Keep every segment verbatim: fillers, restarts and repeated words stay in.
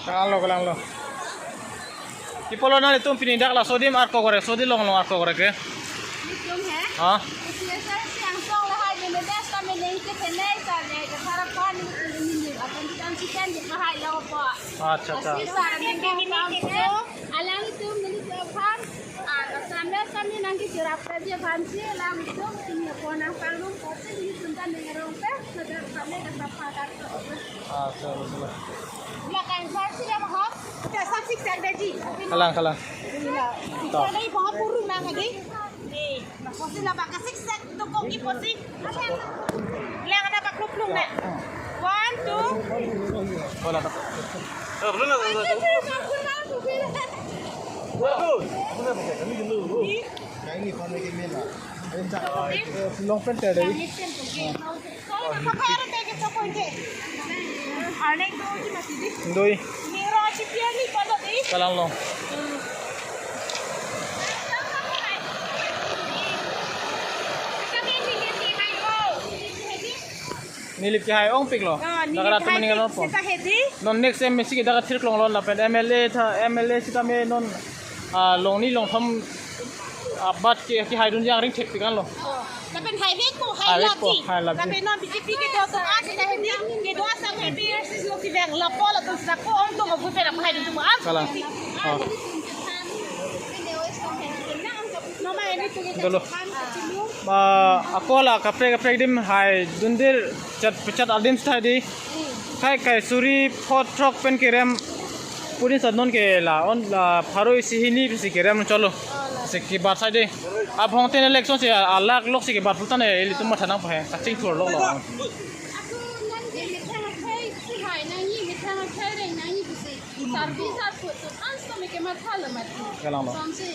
Kalanglo, kalanglo. Pi apotlo nanglitum pini dak laso adim arkok gore, sodi longlong arkok gore ke? Nelitum he? Ha? Isi asa si angsong lahai bene des ta meneng ke penai sa le ke harapan ni ni ni akan kita chicken di kahai lo po. Accha, accha. Asi sa ni ni ni ke alanglitum nelitum aphan. Ah, kami kami nangkechirap kaji aphan si alanglitum pini apot nangpangrum kote nelitum ta ning arong pe. Accha, accha. Kalang, kalang. One, two. Long pant tadi. Doi. Kalanglo. Neli kehai ongpiklo. Ah, neli dak rat kehai maning pik lo po. Seta hedi. Non next M A C ke dak thirklonglo lapen M L A tha, M L A sitame non, ah, longni longthom, ah, bat ke, kehaidun jangring thekpik anlo. Oh. Lapen haivekpo, haivekpo, hailapji. Hailapji. Lapen non B J P kedo atum asita hedi, kedo asang A P H L C lo kevang lapo latum sako ongdung agu pen apu haidun atum an. Kalang. Oh. Dolo. Ma, ako la kaprek kaprek adim haidunde chat pechat adim sita hedi. Kai kai suri phot throk pen kerem pudin sat non ke la on la pharo isi hini pisi kerem cholo. Si kebat sai de. Abhong ten election si alak lok si kebat putan e ilitum matha nangpo he. Kachingthurlok lo. Ako nang ke methang akhai si hai nangji methang akhai reng nangji pisi. Sarvi sat put tu an so me kematha lo mati. Kalanglo. Som si.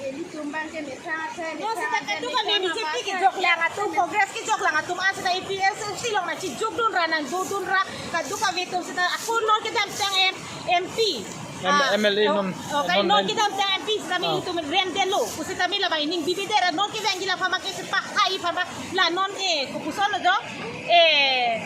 Ilitum abang ke methang akhai, non methang seta akhai, kaduk kami methang B J P akhai. Kejoklang atum, Congress kejoklang atum, asita A P H L C along nangchijokdun ra nangdodun ra, kaduk kami atum seta ako non kedamtang M-, M P. M-, ah, M L A oh, non, oh, kai non non M-, kedamtang M P sitame ah. Ilitum remdetlo, pusitame labang ining bibidet ra non kevangji la aphan ma ke sepakai aphan ma la non eh, kopuson lo jo, eh,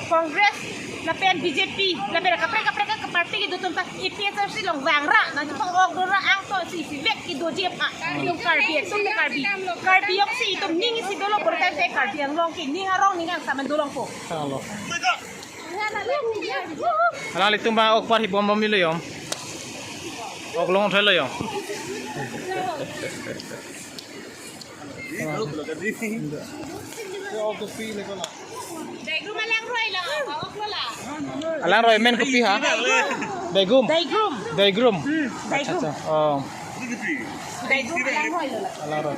Congress lapen B J P lapen kaprek kaprek aparty kedo atum ta A P H L C along vang ra nangchepang-okdun ra angton si isivek kedoji aphan itum Karbi atum Karbi Karbi ajoksi itum ning isi dolo purtang te Karbi Anglong ke ning arong ning angsam an dolongpo. Kalanglo. Alanglitum abang ok parhi bom bom milo yom. Ok long thoi lo yom. Beigrum alangroi lo, ok lo la. Alangroi amen kopi ha? Beigrum. Beigrum. Beigrum. Hmm, accha, beigrum. Accha. Oh. Beigrum alangroi lo la. Alangroi.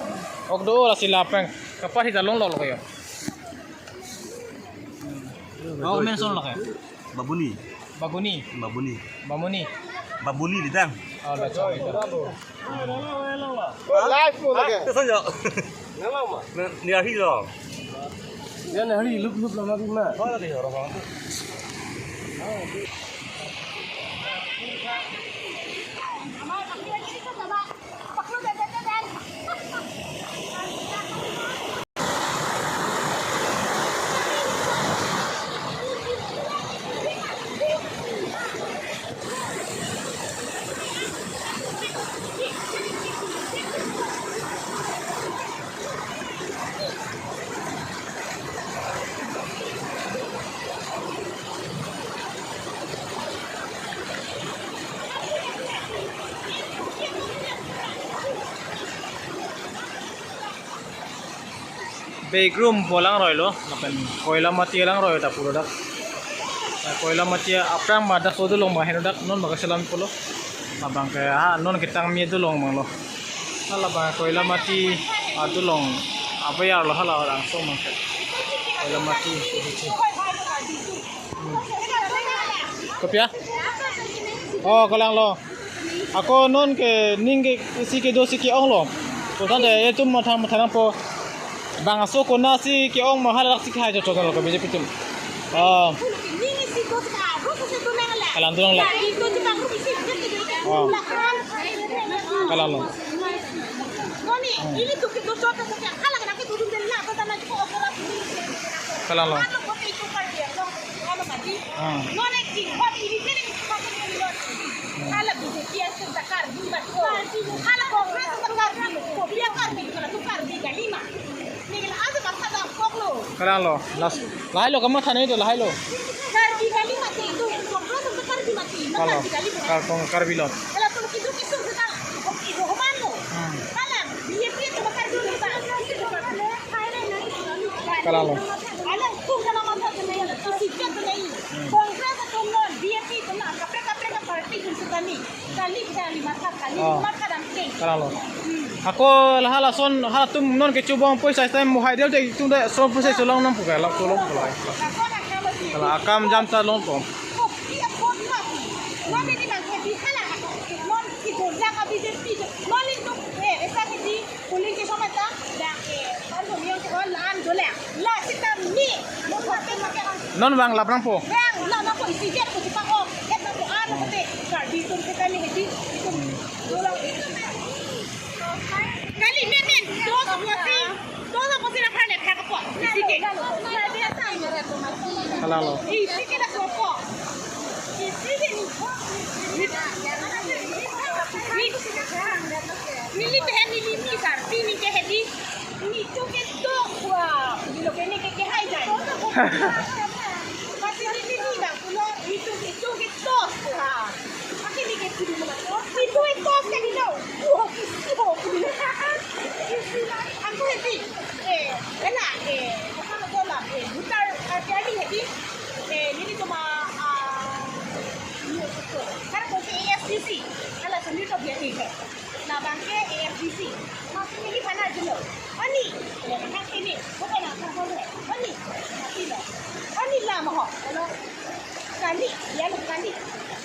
Ok do lasi lapen. Kaparhi ta longlok lo yo. Oh, amen son lo ke? Babuni. Baguni. Babuni. Bamuni. Babuni ditang. Oh, la chong. Live mo lagi. Terus aja. Nang lama. Ni hari lo. Yan hari lup lup lama bima. Oh, lagi orang. Beigrum pu alangroi lo, lapen Koilamati alangroi ta pulo dak. Koilamati aphrang ma dak so dolong ma heno dak non ma kaselam pulo. Labang ke ha non ketang mi dolong abang lo. Halabang Koilamati adolong abayar lo hala orang so ma ke. Koilamati. Kopi ya? Oh, kalanglo. Ako non ke ning ke isi kedo si ke-ong lo. Koson de itum matha matha nangpo. Bangso konat si ke-ong ma halak si kehai chot chot lo ke B J P atum. Oh. Kalang tu nang la. Oh. Kalanglo. Kalanglo. Ah. Karbi ba ko. Hala Congress ba Karbi. Ko biya Karbi, hala tu Karbi galima. Neli la aja matha damkoklo. Kalang lo, las, lahai lo, kamatha nangji do, lahai lo. Karbi galima te, itu Congress ba Karbi mati. Kalang, Karbi galima. Kar-, kong Karbi lo. Hala tu kitu kitu kita. Oke, rohman lo. Hmm. Kalang, B J P tu Karbi galima. Kalang lo. Hala tu kana matha tu nangji, isi jan tu nangji. Hmm. Congress tu non, B J P tu non, kaprek kaprek party tu sitame. Kali, kali matha, kali Oh. matha dam ke. Kalang lo. Hmm. Ako la halason, halatum non kechobong poisa time mo hai del de tum de son poisa cholong nam pukai, lak cholong pukai. Ako na kalo si. Hala akam jam ta long pom. Oh, iya pon ma. Wale ni bang ke di hala. Non si bola ka B J P. Non itu, eh, esa ke di polling ke sama ta. Dak, eh, baru yang ke on la-an dole. La sitame. Mo hotel ma ke. Non bang lap nangpo. Bang, la nangpo isi jet ko cipang o. Et nangpo an ko te. Karbi atum sitame hedi. Itum. Kali men men. Dos apotsi. Dos apotsi na phar le phar kapo. Isi ke. Kalang lo. Isi ke la sopo. Isi ke ni. Ni. Ni. Neli pehen neli ni Karbi ni ke hedi. Ni tu ke tok wa. Ni lo ke ni ke ke hai jai. Pasi ni ni ni bang kulo ni tu ke tu ke tok wa. Pasi ni ke tu ni tu ke tok ke ni lo. Wa ki si ho ku ni. Aku hedi. Eh, ela eh. Apa ko la eh. Butar arti arti hedi. Eh, ni ni cuma ah. Kar ko ke A F D C. Ala sendiri tu biar ni. Labang ke A F D C. Maksudnya di mana dulu? Ani, ya kan ini, bukan apa apa. Ani, mati lo. Ani la mo ho. Kalau kali, ya lo kali.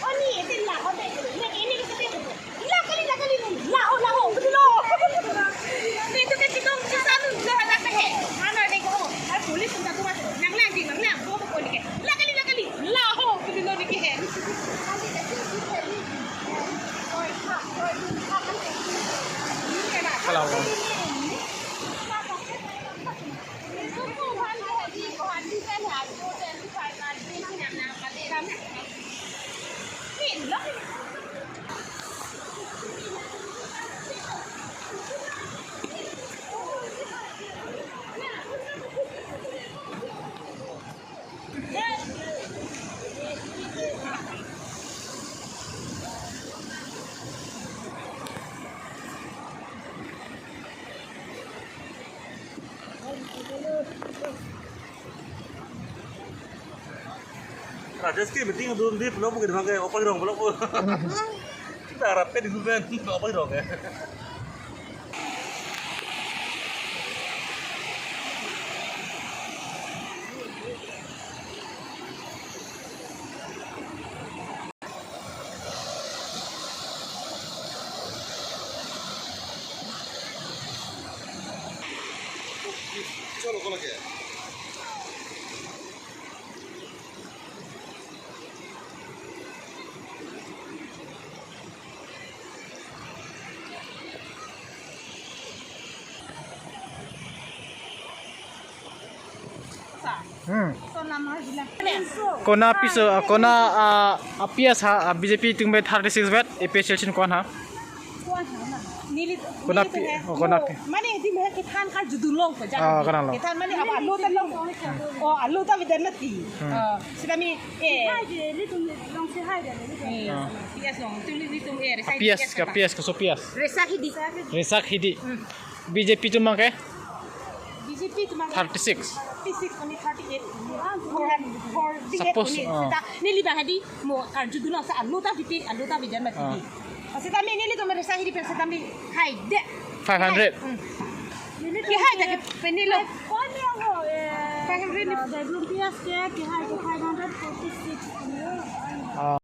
Ani itu la ho deh. Ini ini kita deh. La kali, la kali, la ho, la ho, betul lo. Itu kan kita kita anu sudah ada ke. Mana deh ko? Ada polis kita tu masuk. Nang lang di, nang lang. Ko ko ni ke. La kali, la kali. La ho, betul lo ni ke. Kalau Rajesh ke meeting dun di pulo mungkin pakai opa rong pulo. Kita harap ke di Ruben opa rong ya. Hmm. Konat piso, ah, konat, ah, ah, P S ha, ah, B J P atum pen thirty six vet, A P H L C atum konat ha. Konat pi-, oh, konat pi-. Mane di mehak kethan kar judulong ko jang. Ah, kalang lo. Kethan mane apa alo ta long. Oh, alo ta bidan mati. Hmm. Ah, sitame, eh. Hai de, litum long si hai de, litum. Eh, Ah. P S long, tu litum, eh, P S, P S ke kata. P S ke so P S. Resak Hidi. Resak Hidi. Hmm. B J P atum abang ke? B J P atum abang ke? Thirty six. Thirty six, only thirty eight. Four hundred, four hundred Suppose, only. Ah. Seta, neli bang hedi, mo karju dulu sa alo ta bipi, alo ta bidan mati. Ah. Seta mi nelitum Resak Hidi pen seta mi hai de. Five hundred. Hmm. Ki hai de ke pen neli lo. Five hundred ni. Bedroom P S ke, ki hai ke five hundred forty six. Ah.